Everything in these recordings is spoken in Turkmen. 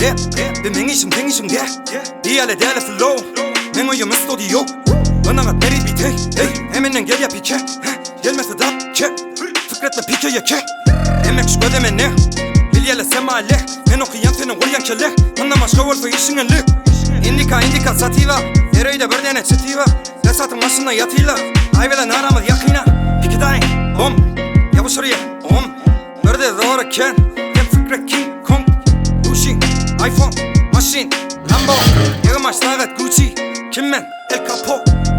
rap Bi meň işim seň işiň däl Diýýäle däli flow Meň öýüm studio Gynagat beri bite Ey hemenden gelýä pike Gelmese da ke Pikretme pike ýeke Hemme kişi göze mende Bilýäle sen mahalle Men okaýan seni goýýan kelle Mundan başga bolsa işiň elli Indika indika sativa Her öýde bir däne çitiwa Resatyň başynda ýatyla Aý bilen aramyz ýakyna Piki daýyň bom Ýapyşyrýa om Birde zor eken Sen Fikret King Kong Duşin iPhone Maşyn Lambo Ýygmaç sagat Gucci Kim men El Capo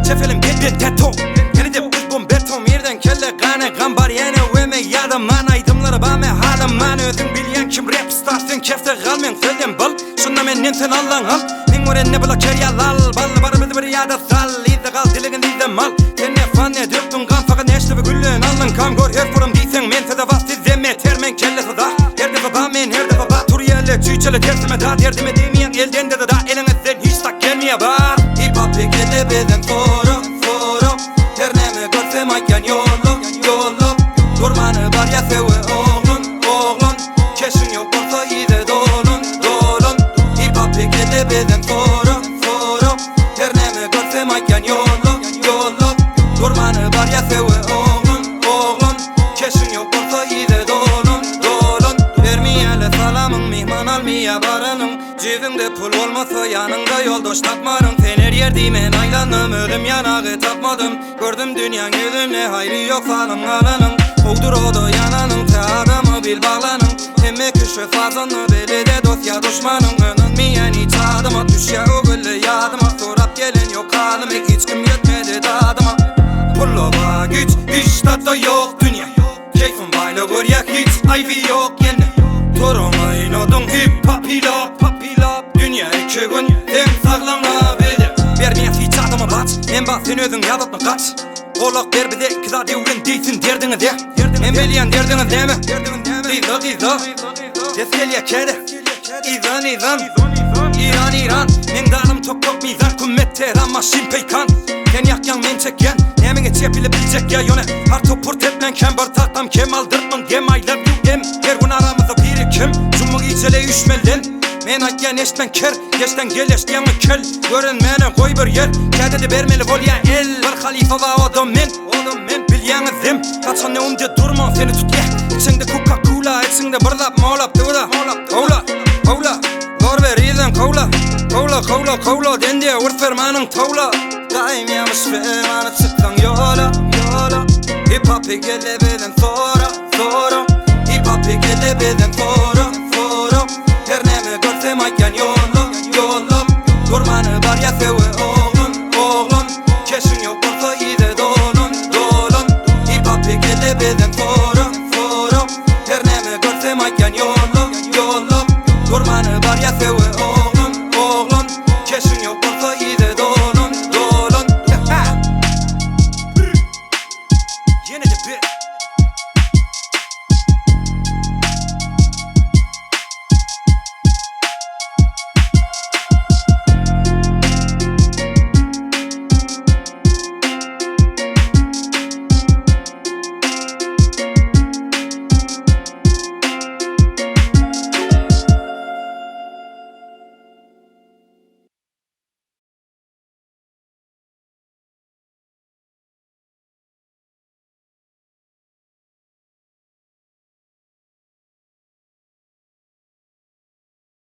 Çefelim Pepe Teto Ýene-de biz Bomberto Mirden kelle gany gam bar ýene weme ýadaman aýdymlary bame halaman özüň bilýän kim rap star sen kefte gal meň sözden bal şunda menden sen allaň al meň görende bula ker ýa lal bally bar bizi bir ýada sal yzda gal diligin yzda mal sen ne fan ne dökdüň gan fakat näşlebi güllen alnyň kam gör her forum diýseň men size wah sizden beter men kellesi da her defa ba men her defa ba tur ýerle çüýçele tersime da derdime degmeýän elden de da eliňizden hiç zat gelmeýä bar Hip hop pekede bizem sora sora Her näme görsem aýtýan ýolla ýolla Durmany barýa söwe oglan oglan Keşiň ýok bolsa yza dolan dolan Hip hop pekede bizem sora sora Her näme görsem aýtýan ýolla ýolla Durmany barýa söwe oglan oglan Keşiň ýok bolsa yza dolan dolan Bermeýäle salamyň myhman almyýa baranyň Jübüňde pul bolmasa ýanyňda ýoldaş tapmaryň Sen her ýer diýmän aýlandym özüm ýanagy tapmadym Gördüm dünýäň ýüzünde haýry ýok salyň galanyň Gowdur oda ýananyň tä adama bil baglanyň Hemme kişi sazanda belede dost ýa duşmanyň Ynanmaýan hiç adama düşýä o gülle ýadyma Sorap gelen ýok halymy hiç kim ýetmedi dadyma Pulla bar güýç hiç zatda ýok dünýä Keýpim baýla görýä hiç aýby ýok ýene Toruň aýnadyň hip hop hilap Dünýä iki gün seň saglygyňa bede Bermeýäs hiç adama baç Men bar sen özüň ýadatma gaç Golak ber bize iki zat öwren diýsin derdiňize Men bilýän derdiňiz näme Gyza gyza Ses gelýä käde Yzan yzan Iran Iran Meň danym tok tok mizan Kümmet Teheran maşyn peýkan Sen ýakýaň men çekýän Näme geçýä bile biljek ýa ýöne Har topur tepmen kem bir tagtam kem aldyrtmaň dem I love you em Her gün aramyzda biri kim Juma gijele üýşmelen Men aýtýan eşitmäň ker Geçden gel eşitýäňmi kel Görünmäne goý bir ýer Kädede bermeli bolýa el Bir halyfa bar o-da men O-da men bilýäňizem Haçan öňümde durma seni tutýa Içiňde koka kula içiňde bir zat molap dur-a Howla howla Zor ber yzdan kowla Kowla kowla kowla den diýe ur fermanyň towla Daýym ýaňyş fermany çyksaň ýola ýola Hip hopy gele bizden sora sora Hip hopy gele bizden sora sora Her näme görsem aýtýan ýolla ýolla Durmany barýa söwe.